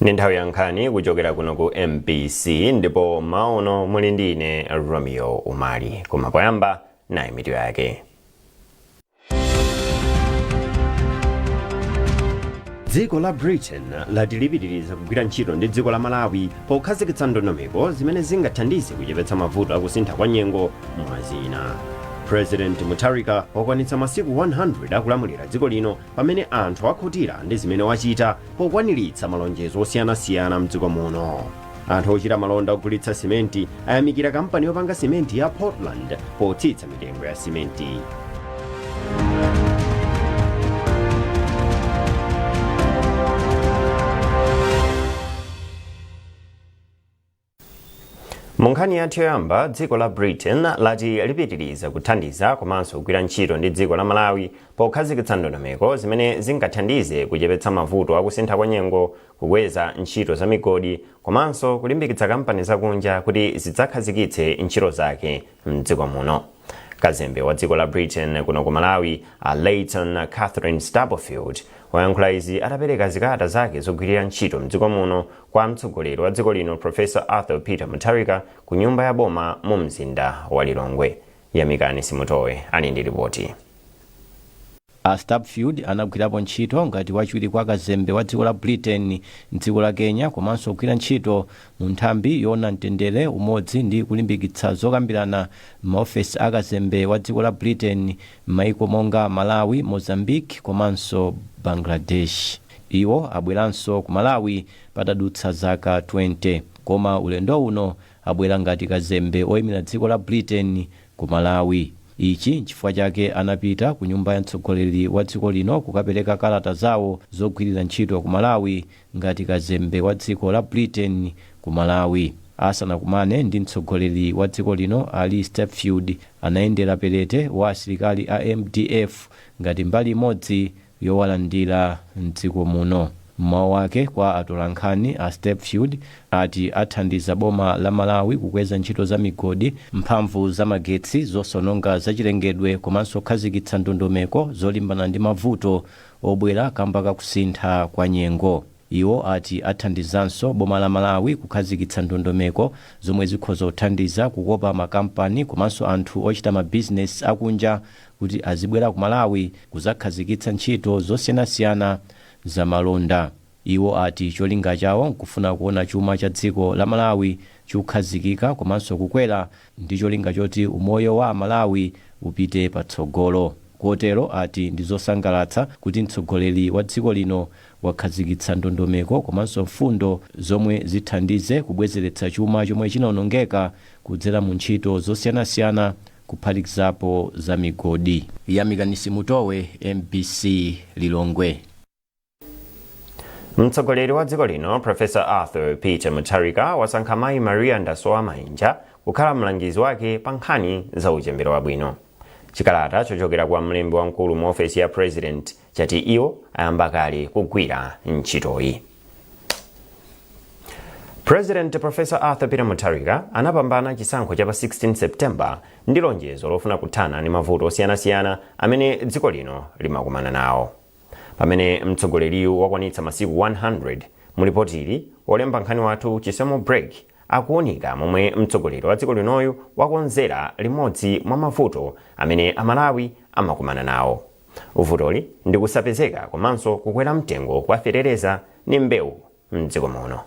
Ndi nthawi ya nkhani kuchokera kuno ku MBC, ndipo mauno muli ndi ine Romeo Umali. Koma poyamba, nayi mitu yake. Dziko la Britain lati lipitiriza kugwira ntchito ndi dziko la Malawi pokhazikitsa ndondomeko zimene zingathandize kuchepetsa mavuto akusintha kwa nyengo, mwa zina. President Mutharika wakwanitsa masiku 100 akulamulira dziko lino, pamene anthu akhutira ndi zimene wachita pokwaniritsa malonjezo osiyanasiyana mdziko muno. Anthu ochita malonda ogulitsa simenti ayamikira kampani yopanga simenti ya Portland potsitsa mitengo ya simenti. Mu nkhani yathu yoyamba, dziko la Britain lati lipitiriza kuthandiza komanso kugwira ntchito ndi dziko la Malawi pokhazikitsa ndondomeko zimene zingathandize kuchepetsa mavuto akusintha kwa nyengo, kukweza ntchito za migodi komanso kulimbikitsa kampani zakunja kuti zidzakhazikitse ntchito zake mdziko muno. Kazembe wa dziko la Britain kuno ku Malawi, a Leighton Catherine Stubblefield, wayankhula izi atapereka zikalata zake zogwirira ntchito mdziko muno kwa mtsogoleri wa dziko lino, Professor Arthur Peter Mutharika, ku nyumba ya boma mu mzinda wa Lilongwe. Yamikani Simutowe ali ndi ripoti. A Stubblefield anagwirapo ntchito ngati wachiwiri kwa kazembe wa dziko la Britain mdziko la Kenya, komanso kugwira ntchito mu nthambi yoona mtendere, umodzi ndi kulimbikitsa zokambirana m'maofesi a kazembe wa dziko la Britain m'maiko monga Malawi, Mozambique komanso Bangladesh. Iwo abweranso ku Malawi patadutsa zaka 20, koma ulendo uno abwera ngati kazembe oyimira dziko la Britain ku Malawi. Ichi nchifukwa chake anapita ku nyumba ya mtsogoleri wa dziko lino kukapereka kalata zawo zogwirira ntchito ku Malawi ngati kazembe wa dziko la Britain ku Malawi. Asanakumane ndi mtsogoleri wa dziko lino, Ali Stubblefield anayendera perete wa asilikali a MDF ngati mbali imodzi yowalandira mdziko muno. Mmawu ake kwa atolankhani, a Stubblefield ati athandiza boma la Malawi kukweza ntchito za migodi, mphamvu za magetsi zosononga zachilengedwe komanso kukhazikitsa ndondomeko zolimbana ndi mavuto obwera kamba kakusintha kwa nyengo. Iwo ati athandizanso boma la Malawi kukhazikitsa ndondomeko zomwe zikhoza kuthandiza kukopa makampani komanso anthu ochita mabizinesi akunja kuti azibwera ku Malawi kuzakhazikitsa ntchito zosiyanasiyana za malonda. Iwo ati cholinga chawo nkufuna kuona chuma cha dziko la Malawi chikukhazikika komanso kukwera, ndi cholinga choti umoyo wa Amalawi upite patsogolo. Kotero ati ndi zosangalatsa kuti mtsogoleri wa dziko lino wakhazikitsa ndondomeko komanso mfundo zomwe zithandize kubwezeretsa chuma chomwe chinawonongeka kudzera mu ntchito zosiyanasiyana, kuphatikizapo za migodi. Yamikani Simutowe, MBC, Lilongwe. Mtsogoleri wa dziko lino, Professor Arthur Peter Mutharika, wasankha mayi Maria Ndasowa Mainja kukhala mlangizi wake pa nkhani za uchembere wabwino. Chikalata chochokera kwa mlembi wamkulu mu ofesi ya President chati iwo ayamba kale kugwira ntchitoyi. President Professor Arthur Peter Mutharika anapambana chisankho cha pa 16 September ndi lonjezo lofuna kuthana ndi mavuto osiyanasiyana amene dziko lino limakumana nawo. Pamene mtsogoleriyu wakwanitsa masiku 100, mulipotili wolemba nkhani wathu Chisomo Break akuunika momwe mtsogoleri wa dziko linoyu wakonzera limodzi mwa mavuto amene Amalawi amakumana nawo. Vutoli ndi kusapezeka komanso kukwera mtengo kwa fetereza ndi mbewu mdziko muno.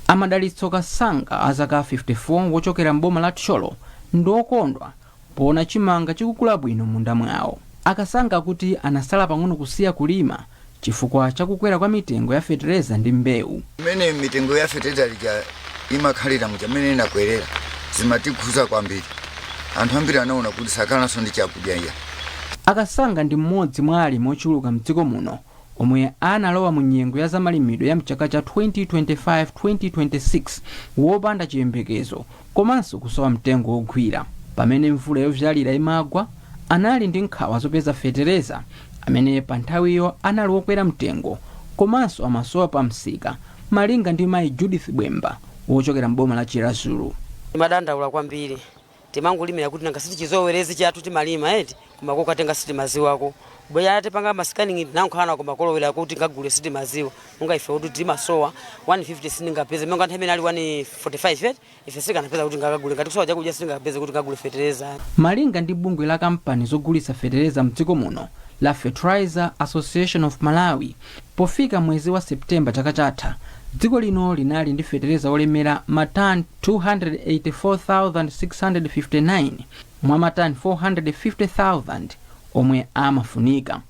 Amadalitso Kasanga, a zaka 54, wochokera m'boma la Thyolo, ndi okondwa poona chimanga chikukula bwino m'munda mwawo. Akasanga akuti anasala pang'ono kusiya kulima chifukwa chakukwera kwa mitengo ya fetereza ndi mbewu. Mmene mitengo ya fetereza lija imakhalira muja, mmene inakwerera, zimatikhuza kwambiri. Anthu ambiri anaona kuti sakhalanso ndi chakudya iya. Akasanga ndi mmodzi mwa alimi ochuluka mdziko muno omwe analowa mu nyengo ya zamalimidwe ya mchaka cha 2025-2026 wopanda chiyembekezo komanso kusowa mtengo wogwira. Pamene mvula yovyalira imagwa, anali ndi nkhawa zopeza fetereza amene pa nthawiyo anali wokwera mtengo komanso amasowa pa msika, malinga ndi mayi Judith Bwemba wochokera m'boma la Chiradzulu. Timadandaula kwambiri. Timangolimira kuti nanga siti chizowerezi chathu timalima eti. Koma kokatenga sitimaziwako bweya atipanga ma scanning tinankhana, koma kolowera kuti ngagule sitimaziwa. Monga ife kuti timasowa 150 sindingapeze, monga nthawi imene ali 145 eti ife sikanapeza kuti ngakagule. Ngati kusowa chakudya, sindingapeze kuti ngagule fetereza. Malinga ndi bungwe la kampani zogulitsa fetereza mdziko muno la Fertilizer Association of Malawi, pofika mwezi wa Septemba chaka chatha, dziko lino linali ndi fetereza olemera matani 284,659 mwa matani 450,000 omwe amafunika.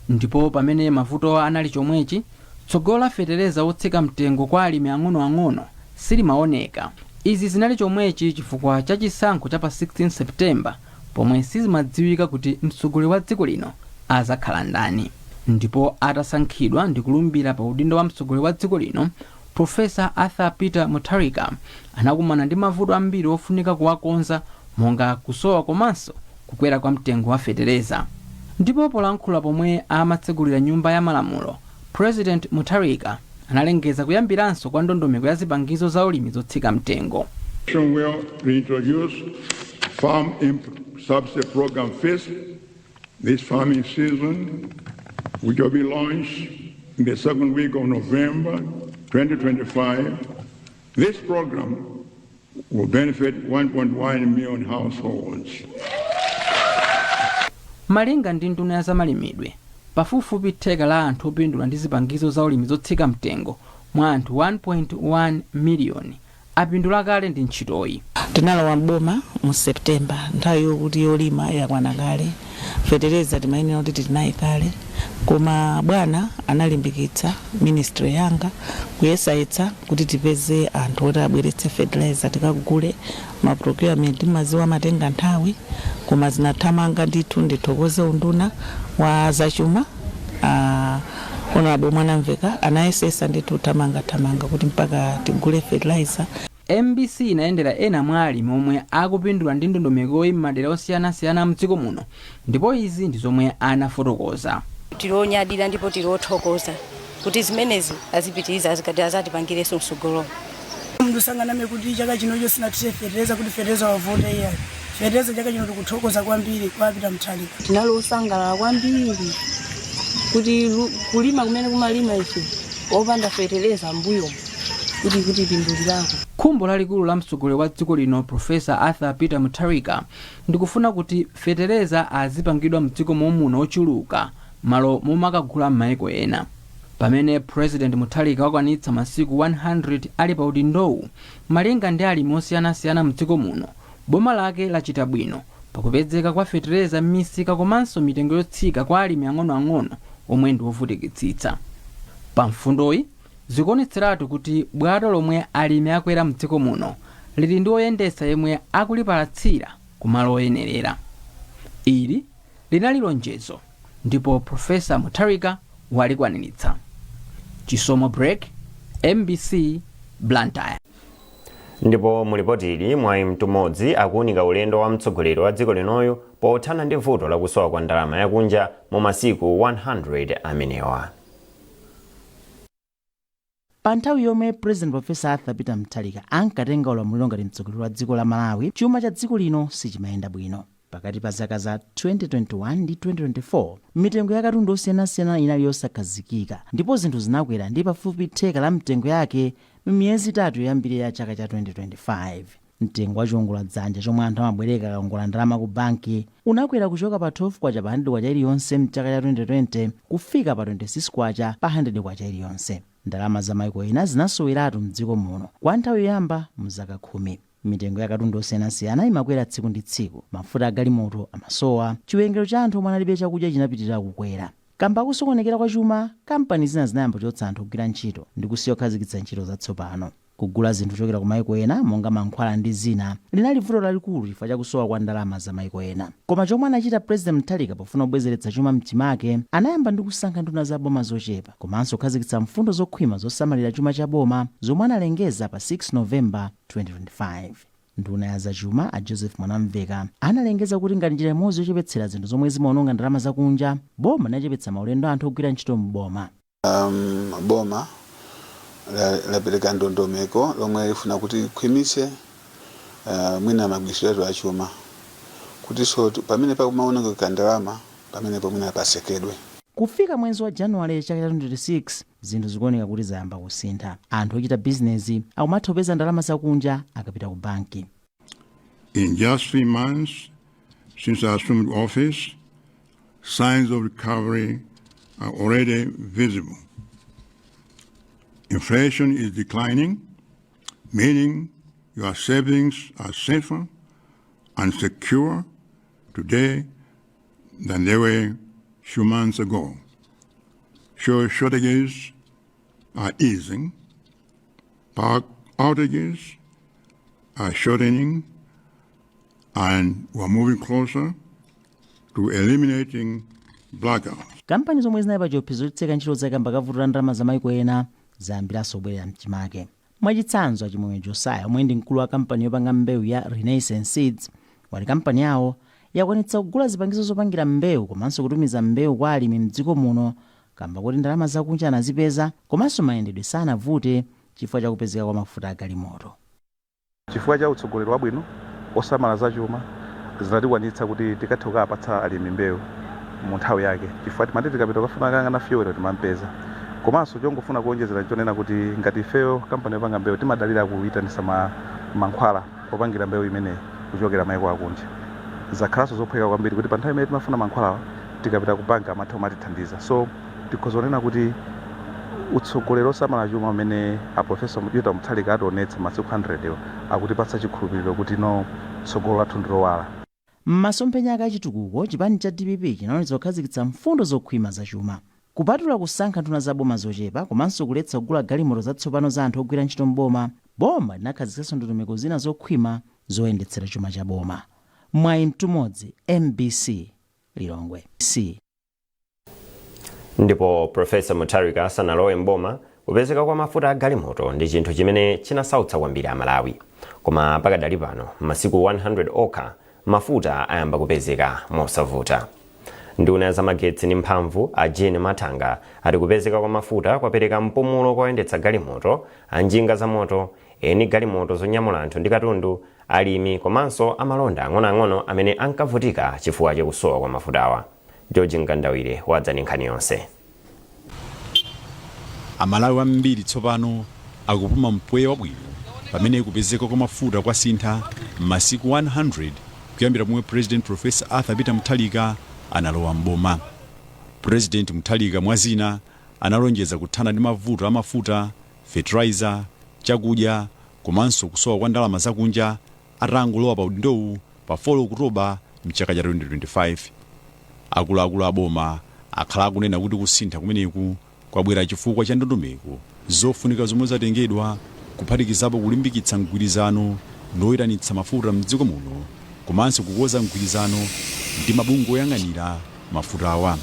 Ndipo pamene mavuto anali chomwechi, tsogolo la fetereza wotsika mtengo kwa alimi ang'onoang'ono silimaoneka. Izi zinali chomwechi chifukwa cha chisankho cha pa 16 Septemba, pomwe sizimadziwika kuti mtsogoleri wa dziko lino azakhala ndani. Ndipo atasankhidwa ndi kulumbira pa udindo wa mtsogoleri wa dziko lino, Profesa Arthur Peter Mutharika anakumana ndi mavuto ambiri ofunika kuwakonza, monga kusowa komanso kukwera kwa mtengo wa fetereza. Ndipo polankhula pomwe amatsegulira Nyumba ya Malamulo, President Mutharika analengeza kuyambiranso kwa ndondomeko ya zipangizo za ulimi zotsika mtengo. Will reintroduce Farm Input Subsidy Program FISP this farming season, which will be launched in the second week of November 2025. This program will benefit 1.1 million households. Malinga ndi nduna ya zamalimidwe, pafupifupi theka la anthu opindula ndi zipangizo za ulimi zotsika mtengo mwa anthu 1.1 miliyoni apindula kale ndi ntchitoyi. Tinalowa mboma mu September, nthawi yokuti yolima yakwana kale, fetereza timayenera kuti titinaye kale, koma bwana analimbikitsa ministry yanga kuyesayetsa kuti tipeze anthu oti abweretse fertilizer tikagule. Ma procurement maziwa amatenga nthawi, koma zinathamanga ndithu. Ndithokoze unduna wa zachuma, Honorable Mwanamveka anayesesa ndithu thamangathamanga kuti mpaka tigule fertilizer. MBC inayendera ena mwa alimi omwe akupindula ndi ndondomekoyi m'madera osiyanasiyana mdziko muno, ndipo izi ndi zomwe anafotokoza. Tili onyadira ndipo tili othokoza kuti zimenezi azipitiriza, azikati azatipangirenso msogolo. Munthu sanganame kuti chaka chinocho sinathire fetereza, kuti fetereza wavota, iyayi. Fetereza chaka chino tikuthokoza kwambiri kwa Peter Mutharika. Tinali osangalala kwambiri kuti kulima kumene kumalima ife opanda fetereza mbuyo kuti pindulirako. Khumbo lalikulu la mtsogoleri wa dziko lino, Profesa Arthur Peter Mutharika, ndikufuna kuti fetereza azipangidwa mdziko momuno ochuluka malo momakagula m'mayiko ena. Pamene President Mutharika wakwanitsa masiku 100 ali pa udindowu, malinga ndi alimi osiyanasiyana mdziko muno, boma lake lachita bwino pakupezeka kwa fetereza m'misika komanso mitengo yotsika kwa alimi ang'onoang'ono omwe ndi ovutikitsitsa. Pa mfundoyi, zikuonetseratu kuti bwato lomwe alimi akwera mdziko muno lili ndi oyendetsa yemwe akulipalatsira kumalo oyenerera. Ili linali lonjezo ndipo Profesa Mutharika walikwaniritsa. Chisomo Break, MBC, Blantyre. Ndipo mulipoti ili, Mwayi Mtumodzi akuunika ulendo wa mtsogoleri wa dziko linoyo pothana ndi vuto lakusowa kwa ndalama yakunja mu masiku 100 amenewa. Pa nthawi yomwe President Profesa Arthur Peter Mutharika ankatenga ulamuliro ngati mtsogoleri wa dziko la Malawi, chuma cha dziko lino sichimayenda bwino. Pakati pa zaka za 2021 ndi 2024, mitengo ya katundu osiyanasiyana inali yosakhazikika ndipo zinthu zinakwera ndi pafupi theka la mitengo yake m'miyezi 3 yoyambirira ya chaka cha 2025. Mtengo wa chiwongoladzanja chomwe anthu amabwereka akakongola ndalama ku banki unakwera kuchoka pa 12 kwacha pa 100 kwacha iliyonse mchaka cha 2020 kufika pa 26 kwacha pa 100 kwacha iliyonse. Ndalama za maiko ena zinasoweratu mdziko muno kwa nthawi yoyamba mu zaka 10. Mitengo ya katundu osiyanasiyana imakwera tsiku ndi tsiku, mafuta agalimoto amasowa, chiwerengero cha anthu omwe analibe chakudya chinapitirira kukwera. Kamba kusokonekera kwa chuma, kampani zina zinayamba kuchotsa anthu kugwira ntchito ndi kusiya kukhazikitsa ntchito zatsopano. Kugula zinthu kuchokera ku maiko ena monga mankhwala ndi zina linali vuto lalikulu chifukwa chakusowa kwa ndalama za maiko ena. Koma chomwe anachita President Mutharika pofuna kubwezeretsa chuma mchimake, anayamba ndi kusankha nduna za boma zochepa komanso kukhazikitsa mfundo zokhwima zosamalira chuma cha boma zomwe analengeza pa 6 Novemba 2025. Nduna ya zachuma a Joseph Mwanamveka analengeza kuti ngati njira imodzi yochepetsera zinthu zomwe zimaononga ndalama zakunja, boma linachepetsa maulendo anthu ogwira ntchito m'boma. Boma lapereka ndondomeko lomwe lifuna kuti likhwimitse mwina magwiritsidwe achuma. Kutinso pamene pakumaoneka ndalama, pamenepo mwina pasekedwe. Kufika mwezi wa Januwale chaka cha 2026, zinthu zikuoneka kuti zayamba kusintha. Anthu ochita bizinezi akumatha kupeza ndalama zakunja akapita ku banki. In just 3 months since I assumed office, signs of recovery are already visible. Inflation is declining, meaning your savings are safer and secure today than they were few months ago. Fuel shortages are easing, power outages are shortening, and we're moving closer to eliminating blackouts. Kampani zomwe zinali pa chiopsezo chotseka ntchito zake kamba ka vuto la ndalama za maiko ena zayambiranso kubwerera mchimake. Mwachitsanzo, Achimwemwe Josiah, omwe ndi mkulu wa kampani yopanga mbewu ya Renaissance Seeds, wati kampani yawo yakwanitsa kugula zipangizo zopangira mbewu komanso kutumiza mbewu kwa alimi mdziko muno kamba kuti ndalama zakunja anazipeza, komanso mayendedwe sanavute chifukwa chakupezeka kwa mafuta agalimoto. Chifukwa cha utsogoleri wabwino osamala zachuma, zinatikwanitsa kuti tikathe kukapatsa alimi mbewu mu nthawi yake, chifukwa timati tikapita kukafuna kangana fuel timampeza. Komanso chongofuna kuonjezera chonena kuti ngati ifeyo kampani yopanga mbewu timadalira kuyitanisa mankhwala opangira mbewu imeneyi kuchokera maiko akunja, zakhalanso zophweka kwambiri kuti pa nthawi imene timafuna mankhwalawa tikapita ku banki amatha kumatithandiza. So tikhoza kunena kuti utsogoleri osamala chuma umene a Professor Peter Mutharika ationetsa masiku 100 iwo akutipatsa chikhulupiriro kuti no, tsogolo lathu ndilowala. M'masomphenya ake achitukuko, chipani cha DPP chinaonetsa kukhazikitsa mfundo zokhwima zachuma. Kupatula kusankha nduna za boma zochepa komanso kuletsa kugula galimoto zatsopano za anthu ogwira ntchito mboma, boma linakhazikitsanso ndondomeko zina zokhwima zoyendetsera chuma cha boma. Mwayi Mtumodzi, MBC, Lilongwe C. Ndipo Professor Mutharika asanalowe mboma, kupezeka kwa mafuta a galimoto ndi chinthu chimene chinasautsa kwambiri Amalawi. Koma pakadali pano, masiku 100 okha, mafuta ayamba kupezeka mosavuta. Nduna ya zamagetsi ndi mphamvu a Jean Mathanga ati kupezeka kwa mafuta kwapereka mpumulo kwa oyendetsa galimoto, anjinga za moto, eni galimoto zonyamula anthu ndi katundu, alimi komanso amalonda ang'onoang'ono amene ankavutika chifukwa chakusowa kwa mafutawa. George Mkandawire wadza ndi nkhani yonse. Amalawi ambiri tsopano akupuma mpweya wabwino pamene kupezeka kwa mafuta kwasintha m'masiku 100 kuyambira pomwe President Professor Arthur Peter Mutharika analowa mboma. President Mutharika, mwazina, analonjeza kuthana ndi mavuto a mafuta, fertilizer, chakudya komanso kusowa kwa ndalama zakunja atangolowa pa udindowu pa 4 Okutoba mchaka cha 2025. Akuluakulu a boma akhala akunena kuti kusintha kumeneku kwabwera chifukwa cha ndondomeko zofunika zomwe zatengedwa, kuphatikizapo kulimbikitsa mgwirizano ndi oyitanitsa mafuta mdziko muno komanso kukonza mgwirizano ndi mabungwe oyang'anira mafutawa.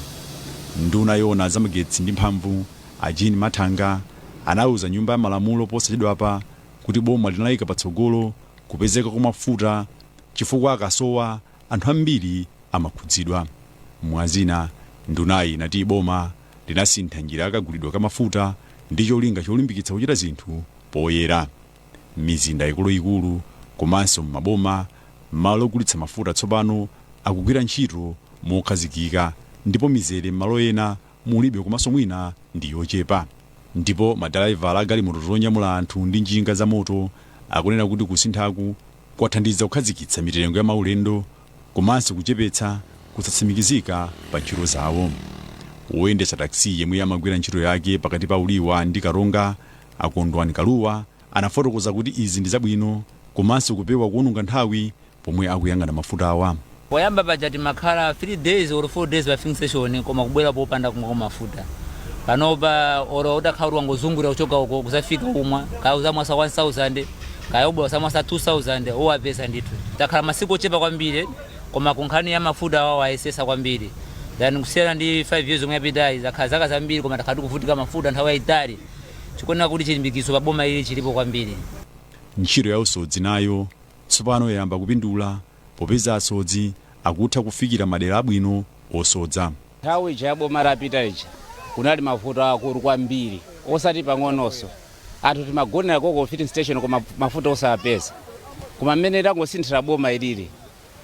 Nduna yoona zamagetsi ndi mphamvu a Jean Mathanga anawuza Nyumba ya Malamulo posachedwapa kuti boma linayika patsogolo kupezeka kwa mafuta chifukwa akasowa anthu ambiri amakhudzidwa. Mwazina, ndunayi inati boma linasintha njira yakagulidwe ka mafuta ndi cholinga cholimbikitsa kuchita zinthu poyera. Mizinda ikuluikulu komanso m'maboma, malo ogulitsa mafuta tsopano akugwira ntchito mokhazikika ndipo mizere m'malo ena mulibe komanso mwina ndi yochepa. Ndipo madalaivala a galimoto zonyamula anthu ndi njinga za moto akunena kuti kusinthaku kwathandiza kukhazikitsa mitengo ya maulendo komanso kuchepetsa kusatsimikizika pa ntchito zawo. Woyendetsa taxi yemwe amagwira ntchito yake pakati pa Uliwa ndi Karonga, Akondwani Kaluwa, anafotokoza kuti izi ndi zabwino komanso kupewa kuwononga nthawi pomwe akuyang'ana mafutawa. Poyamba paja timakhala 3 days or 4 days pa filling station koma kubwera popanda kumwa mafuta. Panopa oro utakhala kuti wangozungulira kuchoka uko kuzafika umwa, kaya uzamwasa 1000, kaya ubwa uzamwasa 2000, uwapeza ndithu. Takhala masiku ochepa kwambiri, koma ku nkhani ya mafuta awo ayesesa kwambiri then kusiyana ndi 5 years yomwe yapitayi. Zakhala zaka zambiri koma takhala tikuvutika mafuta nthawi yayitali. Chikuoneka kuti chilimbikiso pa boma ili chilipo kwambiri. Ntchito ya usodzi nayo tsopano yayamba kupindula popeza asodzi akutha kufikira madera abwino osodza. Nthawi ija ya boma lapita ija kunali mavuto akulu kwambiri, osati pang'ononso. Anthu timagonera koko filling station koma mafuta osapeza. Koma mmene tangosinthira boma ilili,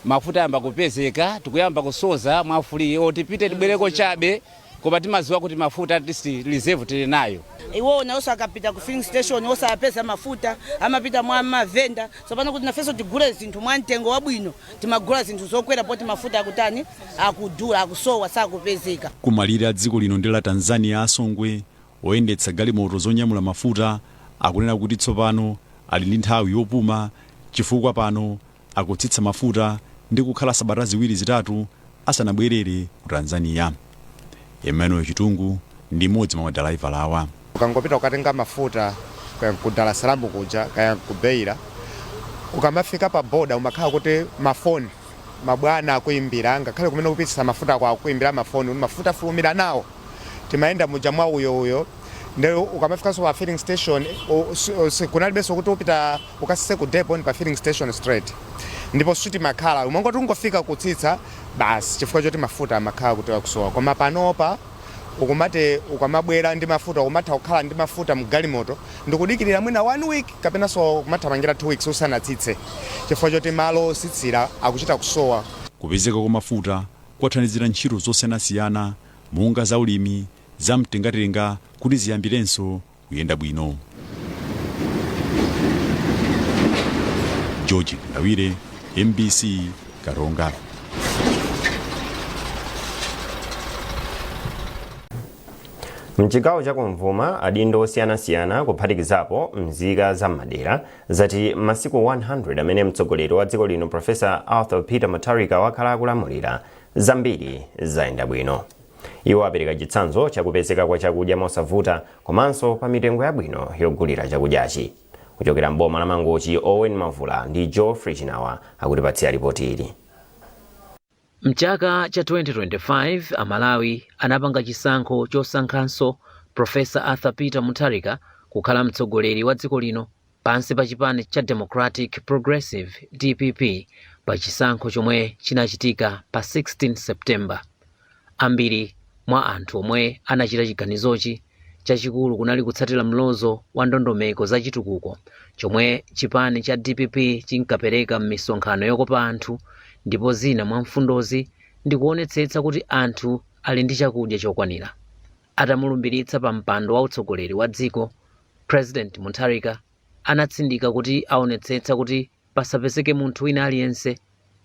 Mafuta ayamba kupezeka, tikuyamba kusoza mwa free, otipite tibwereko chabe, koma timaziwa kuti mafuta at least reserve tili nayo. Iwo nawonso akapita ku filling station osapeza mafuta, amapita mwa mavenda. Tsopano kuti nafenso tigule zinthu mwa mtengo wabwino, timagula zinthu zokwera poti mafuta akutani, akudula, akusowa, sakupezeka. Kumalire a dziko lino ndi la Tanzania asongwe, oyendetsa galimoto zonyamula mafuta akunena kuti tsopano ali ndi nthawi yopuma chifukwa pano akutsitsa mafuta ndi kukhala sabata ziwiri zitatu asanabwerere ku Tanzania. Emmanuel Chitungu ndi mmodzi mwa madalaivala awa. Ukangopita kukatenga mafuta kaya ku Dar es Salaam kuja, kaya ku Beira, ukamafika pa boda umakhala kuti mafoni mabwana akuimbira, ngakhale kumene kupitisa mafuta ako akuimbira mafoni kuti mafuta afulumira nawo. Timayenda muja mwa uyo uyo, nde ukamafikanso pa filling station kunalibenso kuti upita ukasise ku depot, ndi pa filling station straight. Ndipo sitimakhala, umangoti ungofika kutsitsa basi, chifukwa choti mafuta amakhala kuti akusowa. Koma panopa ukumati ukamabwera ndi mafuta, umatha kukhala ndi mafuta mgalimoto ndikudikirira mwina one week kapenanso kumathamangira 2 weeks usanatsitse, chifukwa choti malo ositsira akuchita kusowa. Kupezeka kwa mafuta kwathandizira ntchito zosiyanasiyana monga zaulimi, zamtengatenga kuti ziyambirenso kuyenda bwino. George Ndawire, MBC, Karonga. Mchigawo chakumvuma, adindo osiyanasiyana kuphatikizapo mzika za madera zati masiku 100 amene mtsogoleri wa dziko lino Professor Arthur Peter Mutharika wakhala akulamulira, zambiri zayenda bwino. Iwo apereka chitsanzo chakupezeka kwa chakudya mosavuta komanso pa mitengo yabwino yogulira chakudyachi. Kuchokera mboma la Mangochi, Owen Mavula ndi Geoffrey Chinawa akutipatsira ripoti ili. Mchaka cha 2025, Amalawi anapanga chisankho chosankhanso Professor Arthur Peter Mutharika kukhala mtsogoleri wa dziko lino pansi pa chipani cha Democratic Progressive, DPP, pa chisankho chomwe chinachitika pa 16 September. Ambiri mwa anthu omwe anachita chiganizochi, chachikulu kunali kutsatira mlozo wa ndondomeko za chitukuko chomwe chipani cha DPP chinkapereka m'misonkhano yokopa anthu, ndipo zina mwa mfundozi ndi kuonetsetsa kuti anthu ali ndi chakudya chokwanira. Atamulumbiritsa pa mpando wa utsogoleri wa dziko, President Mutharika anatsindika kuti aonetsetsa kuti pasapezeke munthu wina aliyense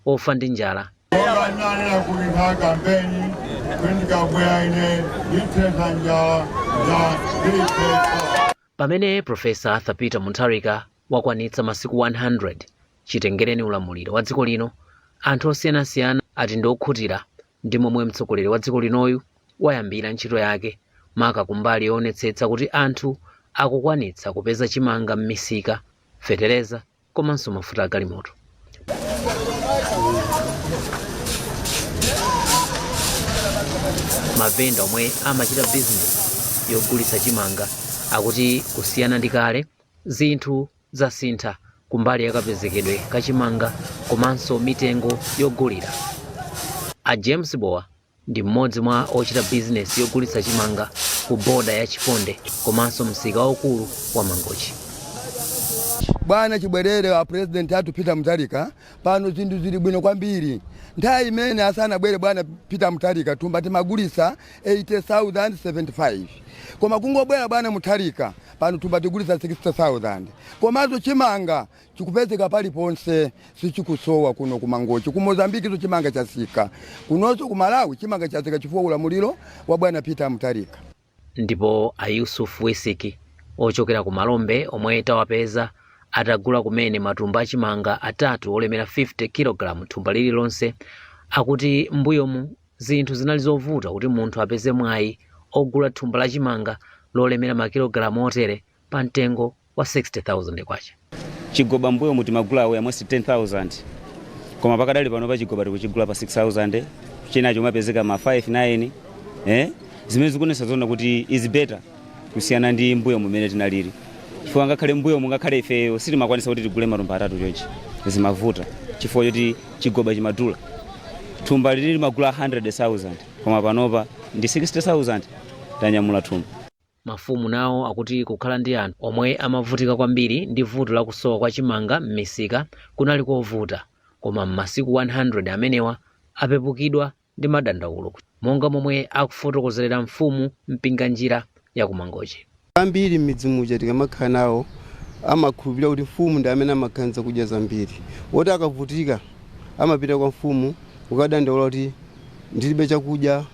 wofa ndi njala. Monga ndinanena kuti nthawi kampeni kuti ndikabwera ine ndithetsa njala, njala ndithetsa. Pamene Professor Arthur Peter Mutharika wakwanitsa masiku 100 chitengereni ulamuliro wa dziko lino, anthu osiyanasiyana ati ndi okhutira ndi momwe mtsogoleri wa dziko linoyu wayambira ntchito yake, maka kumbali yoonetsetsa kuti anthu akukwanitsa kupeza chimanga m'misika, fetereza komanso mafuta agalimoto. Mavenda omwe amachita bizinesi yogulitsa chimanga akuti kusiyana ndi kale, zinthu zasintha kumbali yakapezekedwe ka chimanga komanso mitengo yogulira. A James Bowa ndi mmodzi mwa ochita bizinesi yogulitsa chimanga ku boda ya Chiponde komanso msika waukulu wa Mangochi. Bwana chibwerere a President athu Peter Mutharika, pano zinthu zili bwino kwambiri. Nthawi imene asanabwere bwana Peter Mutharika, thumba timagulisa 80,075, koma kungobwera bwana Mutharika, pano thumba tigulisa 60,000. Komanso chimanga chikupezeka paliponse, sichikusowa kuno ku Mangochi. Ku Mozambikiso chimanga chasika, kunonso ku Malawi chimanga chasika chifukwa ulamuliro wa bwana Peter Mutharika. Ndipo a Yusuf Wisiki ochokera ku Malombe omwe tawapeza atagula kumene matumba achimanga atatu olemera 50 kg thumba lililonse akuti m'mbuyomu zinthu zinali zovuta kuti munthu apeze mwayi ogula thumba la chimanga lolemera makilogalamu otere pa mtengo wa 60,000 kwacha. Chigoba mbuyomu timagula almost 10,000, koma pakadali pano pa chigoba tikuchigula pa 6,000, chinacho umapezeka ma 5 9, zimene zikuonetsa zoona kuti is better kusiyana ndi mbuyo mumene tinalili, chifukwa ngakhale mbuyo mungakhale ifeyo sitimakwanisa kuti tigule matumba atatu chonchi, zimavuta chifukwa choti chigoba chimadula. Thumba lili limagula 100,000, koma panopa ndi 60,000 tanyamula thumba. Mafumu nawo akuti kukhala ndi anthu omwe amavutika kwambiri ndi vuto la kusowa kwa chimanga m'misika kunali kovuta. Koma m'masiku 100 amenewa apepukidwa ndi madandaulo, monga momwe akufotokozerera mfumu Mpinganjira ya kuMangochi. Ambiri m'midzi muja tikamakhala nawo amakhulupirira kuti mfumu ndi amene amakhala kudya zambiri, woti akavutika amapita kwa mfumu kukadandaula kuti ndilibe chakudya,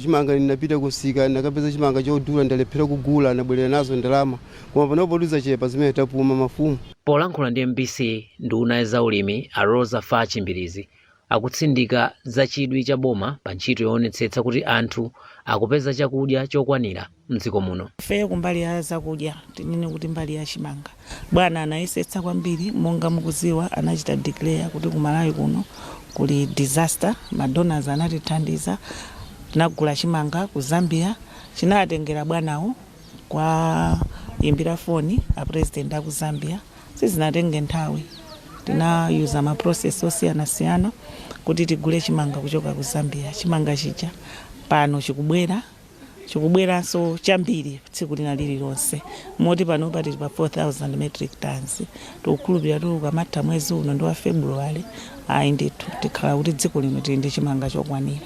chimanga ndinapita kusika ndakapeza chimanga chodula, ndalephera kugula, ndabwerera nazo ndalama. Koma panopo tizachepa zimene tapuma mafumu. Polankhula ndi MBC, nduna ya zaulimi a Rosa Fachi Mbilizi akutsindika za chidwi cha boma pa ntchito yoonetsetsa kuti anthu akupeza chakudya chokwanira mdziko muno. Ifeyo kumbali ya zakudya, tinene kuti mbali ya chimanga, bwana anayesetsa kwambiri. Monga mukuziwa, anachita declare kuti ku Malawi kuno kuli disaster. Madonors anatithandiza, tinagula chimanga ku Zambia. Chinatengera bwanawo kwa imbira foni a president aku Zambia, sizinatenge nthawi, tinayuza ma process osiyanasiyana kuti tigule chimanga kuchoka ku Zambia. Chimanga chija pano chikubwera, chikubweranso chambiri tsiku lina lililonse, moti panopa tili pa 4000 metric tons. Tikukhulupirira kuti ukamatha mwezi uno ndi wa February, ayi ndithu, tikhala kuti dziko lino tili ndi chimanga chokwanira.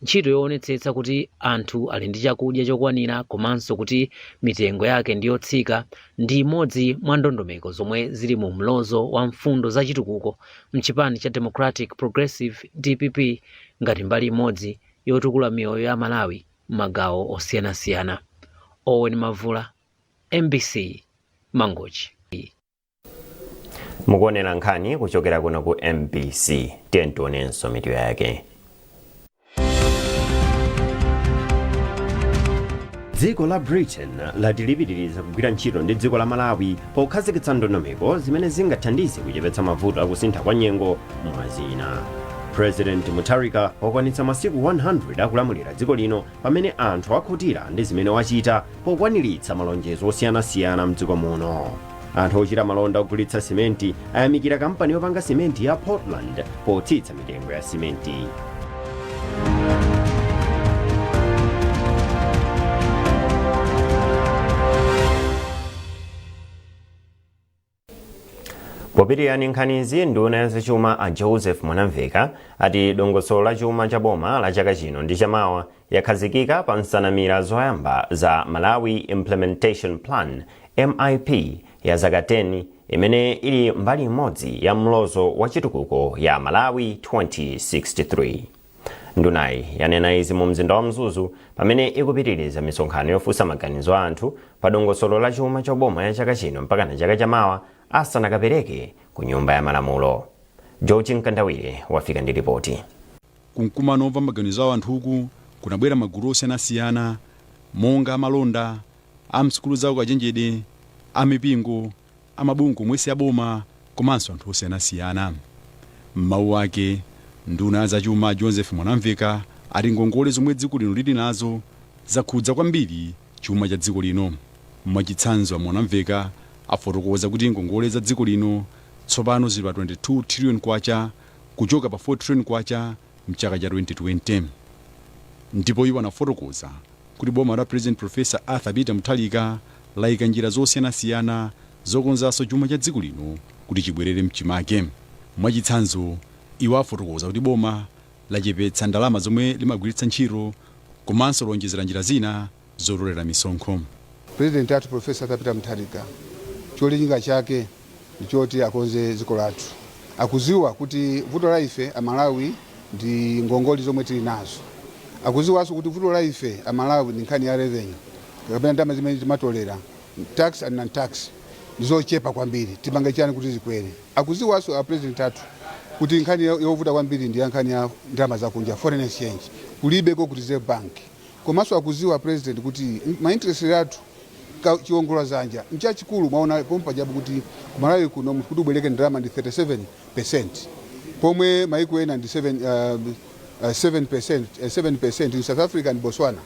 Ntchito yoonetsetsa kuti anthu ali ndi chakudya chokwanira komanso kuti mitengo yake ndi yotsika ndi imodzi mwa ndondomeko zomwe zili mu mlozo wa mfundo za chitukuko mchipani cha Democratic Progressive, DPP, ngati mbali imodzi yotukula miyoyo ya Malawi m'magawo osiyanasiyana. Owen Mavula, MBC, Mangochi. Mukuonera nkhani kuchokera kuno ku MBC. Tiye tionenso mitu yake. Dziko la Britain lati lipitiriza kugwira ntchito ndi dziko la Malawi pokhazikitsa ndondomeko zimene zingathandize kuchepetsa mavuto akusintha kwa nyengo, mwazina. President Mutharika wakwanitsa masiku 100 akulamulira dziko lino pamene anthu akhutira ndi zimene wachita pokwaniritsa malonjezo osiyanasiyana mdziko muno. Anthu ochita malonda ogulitsa simenti ayamikira kampani yopanga simenti ya Portland potsitsa mitengo ya simenti. Popitirira nkhanizi, nduna ya zachuma a Joseph Mwanamveka ati dongosolo la chuma cha boma la chaka chino ndi chamawa yakhazikika pa nsanamira zoyamba za Malawi Implementation Plan, MIP, ya zaka 10 imene ili mbali imodzi ya mlozo wa chitukuko ya Malawi 2063. Ndunayi yanena izi mu mzinda wa Mzuzu pamene ikupitiriza misonkhano yofunsa maganizo a anthu pa dongosolo la chuma cha boma ya chaka chino mpaka na chaka chamawa asanakapereke ku Nyumba ya Malamulo. George Mkandawire wafika ndi ripoti. Kumkumano omva maganizo a anthuku kunabwera magulu osiyanasiyana monga amalonda, amsukulu za ukachenjede, amipingo, amabungwe omwe si aboma komanso anthu osiyanasiyana. M'mawu ake, nduna ya zachuma Joseph Mwanamveka ati ngongole zomwe dziko lino lili nazo zakhudza kwambiri chuma cha dziko lino. Mwachitsanzo, a Mwanamveka afotokoza kuti ngongole za dziko lino tsopano zili pa 22 trillion kwacha kuchoka pa 4 trillion kwacha mchaka cha 2020. Ndipo iwo anafotokoza kuti boma la President Professor Arthur Peter Mutharika layika njira zosiyanasiyana zokonzanso chuma cha dziko lino kuti chibwerere mchimake. Mwachitsanzo, iwo afotokoza kuti boma lachepetsa ndalama zomwe limagwiritsa ntchito komanso lonjezera njira zina zotolera misonkho. President athu Professor Arthur Peter Mutharika, cholinga chake ndichoti akonze dziko lathu. Akuziwa kuti vuto la ife Amalawi ndi ngongole zomwe tili nazo. Akuziwanso kuti vuto la ife Amalawi ndi nkhani ya revenue kapena ndalama zimene timatolera, tax and non-tax, ndizochepa kwambiri. Tipange chani kuti zikwere? Akuziwanso a president athu kuti nkhani yovuta kwambiri ndi ya nkhani ya ndalama zakunja, foreign exchange, kulibeko ku Reserve Bank. Komanso akuziwa president kuti ma interest rate athu, chiwongola zanja nchachikulu. Mwaona pompajapo kuti kumalawi kuno munthu kuti ubwereke ndalama ndi 37%, pomwe maiko ena ndi 7, 7%, 7% in South Africa and Botswana.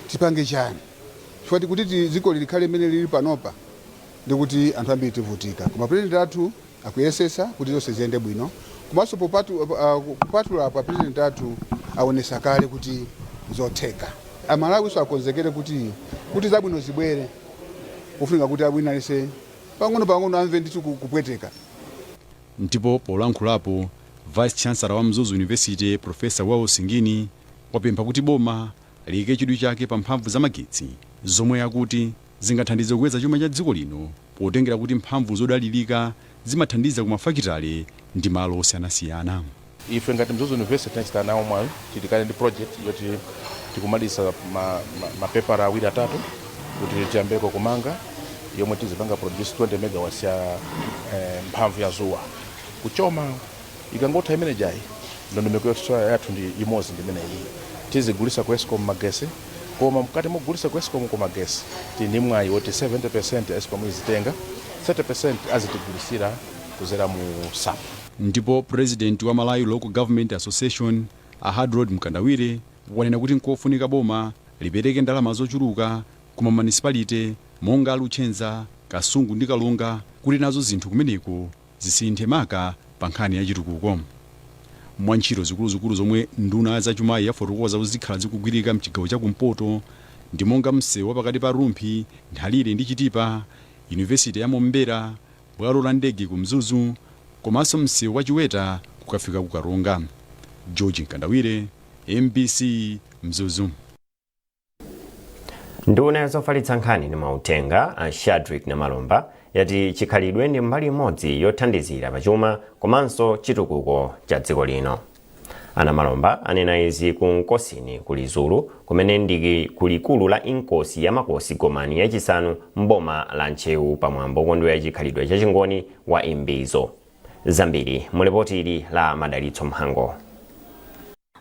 Tipange chani? Chifukwa kuti dziko likhale mmene lili panopa ndikuti anthu ambiri tivutika, koma president athu akuyesesa kuti zonse ziyende bwino. Komanso kupatula apa, president athu aonesa kale kuti zotheka. Amalawi akonzekere kuti zabwino zibwere, kufunika kuti wina aliyense pang'ono pang'ono amve ndithu kupweteka. Ndipo polankhulapo, Vice Chancellor wa Mzuzu University, Professor Wells Ngini, wapempha kuti boma liyike chidwi chake pa mphamvu zamagetsi zomwe akuti zingathandize kukweza chuma cha dziko lino, potengera kuti mphamvu zodalirika zimathandiza ku mafakitale ndi malo osiyanasiyana. Ife ngati Mzuzu University tinachita nawo mwayi, tili kale ndi project yoti tikumaliza mapepala awiri atatu kuti tiyambeko kumanga, yomwe tizipanga produce 20 megawatts ya mphamvu ya zuwa kuchoma. Ikangotha imene jayi, ndondomeko yathu ndi imodzi ndi imeneyi: tizigulisa ku ESCOM magesi. Koma mkati mogulisa ku ESCOM ku magesi, tili ndi mwayi woti 70% ESCOM izitenga, 30% azitigulisira kuzera mu SAP. Ndipo president wa Malawi Local Government Association, a Hardroad Mkandawire, wanena kuti nkofunika boma lipereke ndalama zochuluka kuma municipality monga Luchenza, Kasungu ndi Karonga kuti nazo zinthu kumeneko zisinthe, maka pa nkhani ya chitukuko. Mwa ntchito zikuluzikulu zomwe nduna zachumayi yafotokoza kuti zikhala zikugwirika mchigawo chakumpoto ndi monga msewu wapakati pa Rumphi, Nthalire ndi Chitipa, Yunivesiti ya Mombera, bwalo la ndege ku Mzuzu, komanso msewu wa Chiweta kukafika ku Karonga. George Mkandawire, MBC, Mzuzu. Nduna yazofalitsa nkhani ndi mauthenga, a Shadrick Namalomba, yati chikhalidwe ndi mbali imodzi yothandizira pachuma komanso chitukuko cha dziko lino. Anamalomba anena izi ku Nkosini ku Lizulu, kumene ndi kulikulu la Inkosi ya Makosi Gomani yachisanu mboma la Ntcheu, pamwambo okondwera chikhalidwe chachingoni wa Imbizo. Zambiri mu lipoti ili la Madalitso Mhango.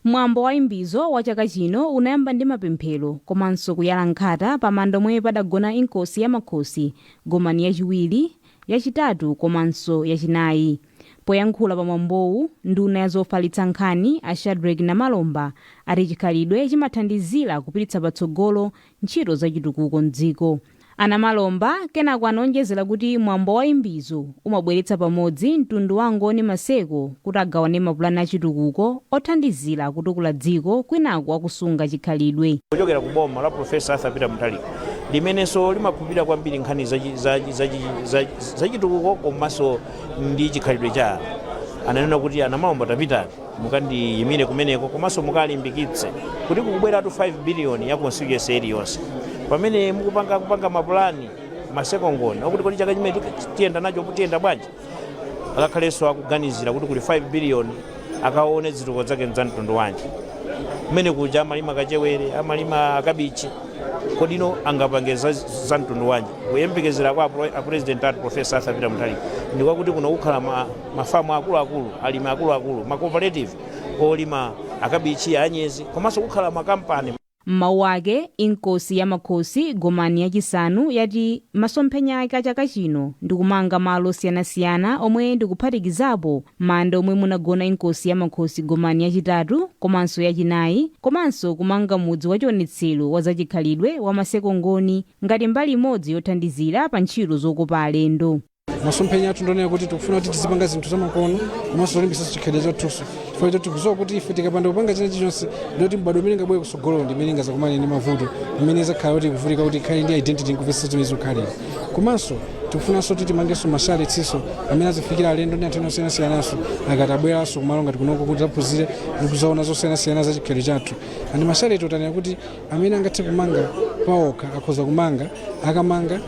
Mwambo wa Imbizo wa chaka chino unayamba ndi mapemphero komanso kuyala nkhata pamanda omwe padagona Inkosi ya Makhosi Gomani yachiwiri, yachitatu komanso yachinayi. Poyankhula pamwambowu, nduna ya zofalitsa nkhani, a Shadrick Namalomba, ati chikhalidwe chimathandizira kupititsa patsogolo ntchito zachitukuko mdziko. Anamalomba kenako anaonjezera kuti mwambo wa Imbizo umabweretsa pamodzi mtundu wa Ngoni Maseko kuti agawane mapulani achitukuko othandizira kutukula dziko kwinaku akusunga chikhalidwe. Kuchokera ku boma la Professor Arthur Peter Mutharika, limenenso limakhulupirira kwambiri nkhani zachitukuko komanso ndi chikhalidwe cha, ananena kuti, "Anamalomba, tapitani mukandiyimire kumeneko komanso mukalimbikitse kuti kukubweratu 5 billion ya constituency iliyonse pamene mukupanga kupanga mapulani Maseko Ngoni okuti kodi chaka chimene tiyenda nacho tiyenda bwanji." Akakhalenso akuganizira kuti kuli 5 billion, akaone zitukuko zake za mtundu wanji kumene kuja. Amalima kachewere, amalima akabichi, kodino angapange za mtundu wanji? Kuyembekezera kwa a president athu, Professor Arthur Peter Mutharika, ndikwakuti kuno kukhala mafamu akuluakulu, alimi akuluakulu, ma cooperative olima akabichi, anyezi, komanso kukhala makampani. M'mawu ake, Inkosi ya Makhosi Gomani yachisanu yati masomphenya ake a chaka chino ndi kumanga malo osiyanasiyana omwe ndikuphatikizapo manda omwe munagona Inkosi ya Makhosi Gomani yachitatu komanso yachinayi, komanso kumanga mudzi wachionetsero wa zachikhalidwe wa Maseko Ngoni ngati mbali imodzi yothandizira pa ntchito zokopa alendo. Masomphenya athu ndionera kuti tikufuna kuti tizipanga zinthu zamakono komanso zolimbikitsa chikhalidwe chathuso, chifukwa choti tikudziwa kuti ife tikapanda kupanga china chilichonse, ndiyoti m'badwo umene ungabwere kutsogolo ndi imene ingazakumane ndi mavuto, imene izakhala kuti ikuvutika kuti ikhale ndi identity nkumvetsetsa zimene zikukhalira. Komanso tikufunanso kuti timangenso ma chalets amene azifikira alendo ndi anthu ena osiyanasiyananso akati abweranso kumalo ngati kunoko kuti aphunzire ndi kuzaona zosiyanasiyana za chikhalidwe chathu. And ma chalet otanena kuti amene angathe kumanga paokha akhoza kumanga, akamanga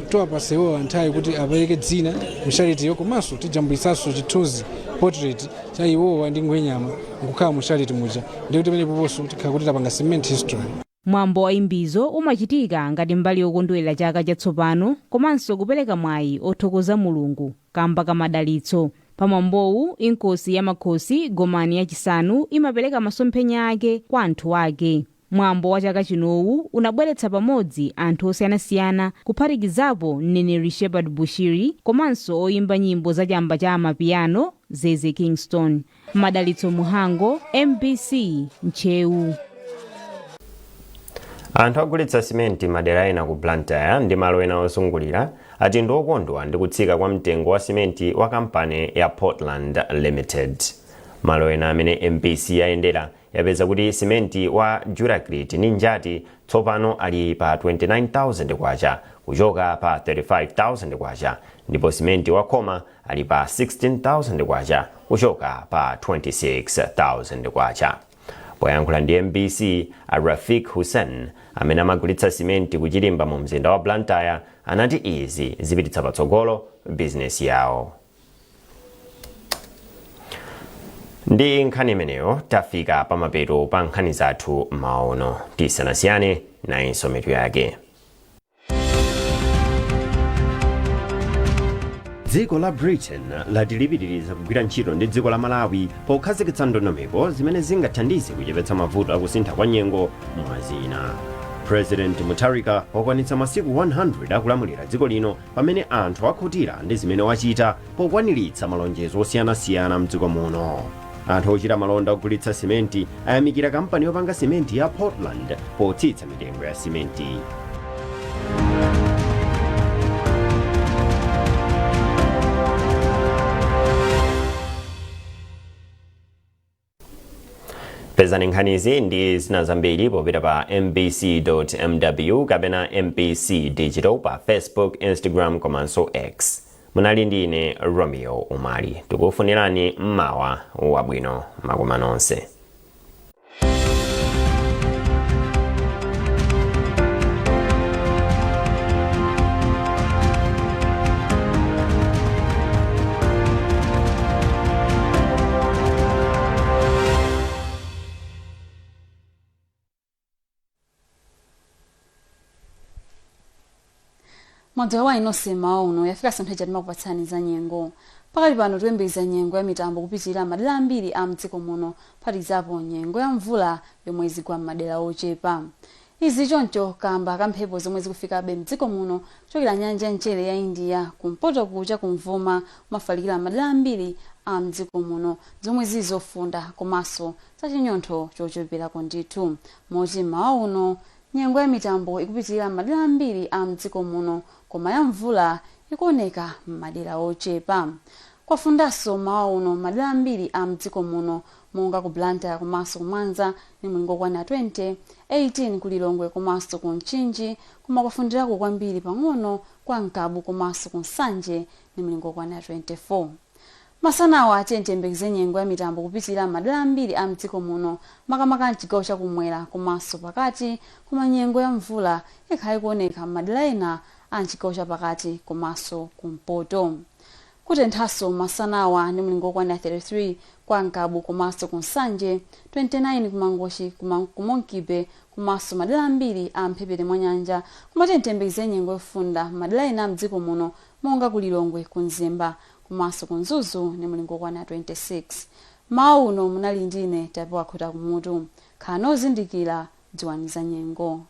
tiwapase iwowa nthawi kuti apereke dzina mu chalet-yo, komanso tijambulitsanso chithunzi, portrait cha iwowa ndi ngwenyama nkukhala mu chalet muja, ndikuti pamene poponso tikhala kuti tapanga cement history. Mwambo wa Imbizo umachitika ngati mbali yokondwerera chaka chatsopano komanso kupereka mwayi othokoza Mulungu kamba kamadalitso. Pamwambowu, Inkosi ya Makhosi Gomani yachisanu imapereka masomphenya ake kwa anthu ake. Mwambo wa chaka chinowu unabweretsa pamodzi anthu osiyanasiyana, kuphatikizapo mneneri Shepherd Bushiri komanso oyimba nyimbo zachamba cha amapiano Zeze Kingston. Madalitso Muhango, MBC, Ntcheu. Anthu ogulitsa simenti madera ena ku Blantyre ndi malo ena ozungulira ati ndi okondwa ndi kutsika kwa mtengo wa simenti wa kampani ya Portland Limited. Malo ena amene MBC yayendera yapeza kuti simenti wa Duracrete ndi Njati tsopano ali pa 29,000 kwacha. Kuchoka pa 35,000 kwacha, ndipo simenti wa khoma ali pa 16,000 kwacha kuchoka pa 26,000 kwacha. Poyankhula ndi MBC, a Rafik Hussein amene amagulitsa simenti ku Chirimba mu mzinda wa Blantyre anati izi zipititsa patsogolo bizinesi yawo. Ndi nkhani imeneyo tafika pamapeto pa nkhani zathu mmawa uno. Tisanasiyane, nayinso mitu yake. Dziko la Britain lati lipitiriza kugwira ntchito ndi dziko la Malawi pokhazikitsa ndondomeko zimene zingathandize kuchepetsa mavuto akusintha kwa nyengo mwa zina. President Mutharika wakwanitsa masiku 100 akulamulira dziko lino pamene anthu akhutira ndi zimene wachita pokwaniritsa malonjezo osiyanasiyana mdziko muno. Anthu ochita malonda ogulitsa simenti ayamikira kampani yopanga simenti ya Portland potsitsa mitengo ya simenti. Pezani nkhanizi ndi zina zambiri popita pa mbc.mw kapena MBC Digital pa Facebook, Instagram komanso X. Munali ndi ine Romeo Umali. Tikufunirani mmawa wabwino, makoma nonse. Mwadzuka bwanji nonse mmawa uno. Yafikanso nthawi ija timakupatsani za nyengo. Pakali pano tikuyembekeza nyengo ya mitambo kupitirira madera ambiri a mdziko muno kuphatikizapo nyengo ya mvula yomwe izigwa m'madera ochepa. Izi choncho kamba ka mphepo zomwe zikufikabe mdziko muno kuchokera nyanja ya mchere ya India kumpotoku cha kumvuma kumafalikira madera ambiri a mdziko muno zomwe zili zofunda komanso za chinyontho chocheperako ndithu moti mmawa uno nyengo ya mitambo ikupitirira m'madera ambiri a mdziko muno koma ya mvula ikuoneka m'madera ochepa. Kwafundanso mmawa uno m'madera ambiri a mdziko muno monga ku Blantyre komanso ku Mwanza ndi mulingo okwana 20, 18 ku Lilongwe komanso ku Mchinji koma kwafundirako kwambiri pang'ono kwa Ngabu komanso ku Nsanje ndi mulingo okwana 24. Masanawa tiyeni tiyembekeze nyengo ya mitambo kupitirira m'madera ambiri a mdziko muno makamaka mchigawo cha kumwera komanso pakati koma nyengo ya mvula ikhala ikuoneka m'madera ena a mchigawo cha pakati komanso kumpoto. Kutenthanso masanawa ndi mlingo okwanira 33 kwa Ngabu komanso ku Nsanje, 29 ku Mangochi, ku Monkey-Bay komanso madera ambiri a mphepete mwa nyanja koma tiyeni tiyembekeze nyengo yofunda m'madera ena a mdziko muno monga ku Lilongwe, ku Mzimba komanso ku Mzuzu ndi mlingo okwana 26. Mmawa uno munali ndi ine Tapiwa Khotakumutu. Khalani ozindikira, dziwani za nyengo.